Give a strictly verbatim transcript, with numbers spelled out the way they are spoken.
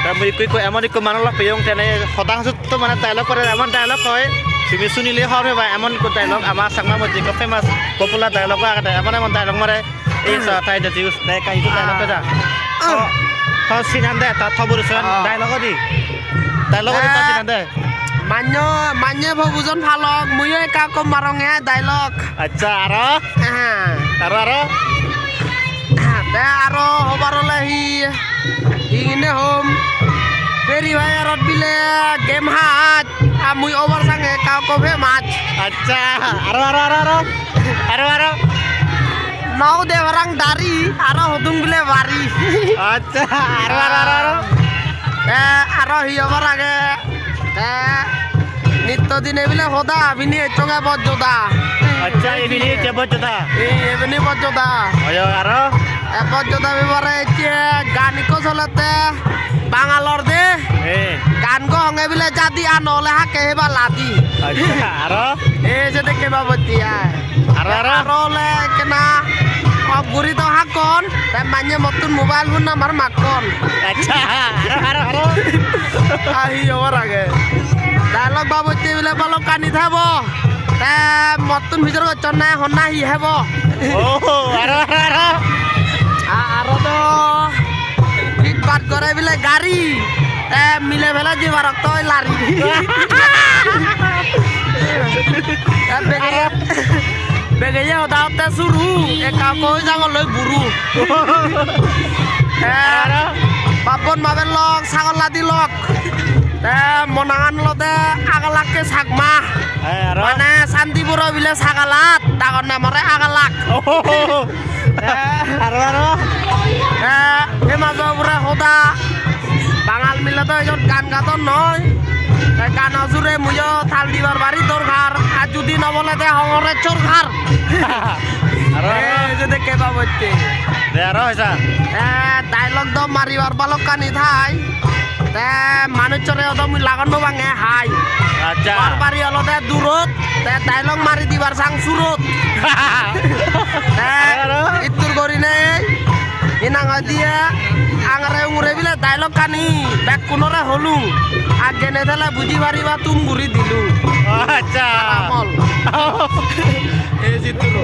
Te mui ikko ikko emon ikko manuj lok peyong, tene hodang sutto mane dialogue gore, emon dialogue hoi, tumi sunile hobor peba, emon ikko dialogue ama Changma moddhe ikko famous popular dialogue agede, emon emon dialogue mare. Ei sa tai de tius, de kai tu dialogue da. To, to sinan de, ta to buru san Ah. dialogue di. Dialogue di to Eh. sinan de. Manyo, manye pobujon phalok, muiyo ekka ekko marong e dialogue. Accha, aro? Aha. Aro, aro? Te aro hobar ole hi, hi hine hom. Free Fire-ot bile game haj, a mui over sange ekka ekko famous. Accha, aro, aro, aro, aro? Aro, aro? Nw ude parang dari, aro hodung bile bari. Accha, aro, aro, aro, aro? Te aro hi hobar age? Te nitto dine bile hoda, ebini ecchonge bojjoda. Accha, ebini ecche bojjoda? Ei, ebini bojjoda. Oyo, aro? E bojjoda bibore ecche gaan ikko solette Bangalor de. Eh. Gaan go honge bile jadi ano ole hakke heba ladi. Accha, aro? E sedekke babotte ai. Aro, aro? Aro ole ekkena off guri do hakkon, te manye mottun mobile phone number makkon. Accha, aro, aro, aro? A hi hobar age? Dialogue babotte bile balokkani thebo. Te mottun pijor gocchon na, honna hi hebo? Oh, aro, aro, aro? A, aro do pit pat gore bile gari. Te mile pele jibar oktoi lari. Te bege, bege ye hoda hotte suru, ekka ekko oi jangor loi buru. Te bappon maben lok, sagol ladi lok. Te mo nangan olode Agalakke Chakma. Eh, aro? Mane Santipuro bile sagalat, dagonne more Agalak. Oh. Te aro, aro? Te, se majo pura hoda. Bangal mile do iyot gaan gadon noi. Te gaano sure muiyo tal dibar bari dorkar. Ar judi no bole te hongore sorkar. Aro, aro? E, sedekke babotte. De aro hoisa? E, dialogue do maribar balokkani thai. Te manuchchore odo mui lagon no bange hai. Accha. Ghor bari olode durot, te dialogue mari dibar sang surot. Te aro? Ittur gurinei hinang hoide angre ungre bile dialogue ani bekkunore holung. Ar gene thele buji pariba tum guri dilung. Accha. Paramol. Ei sittulo.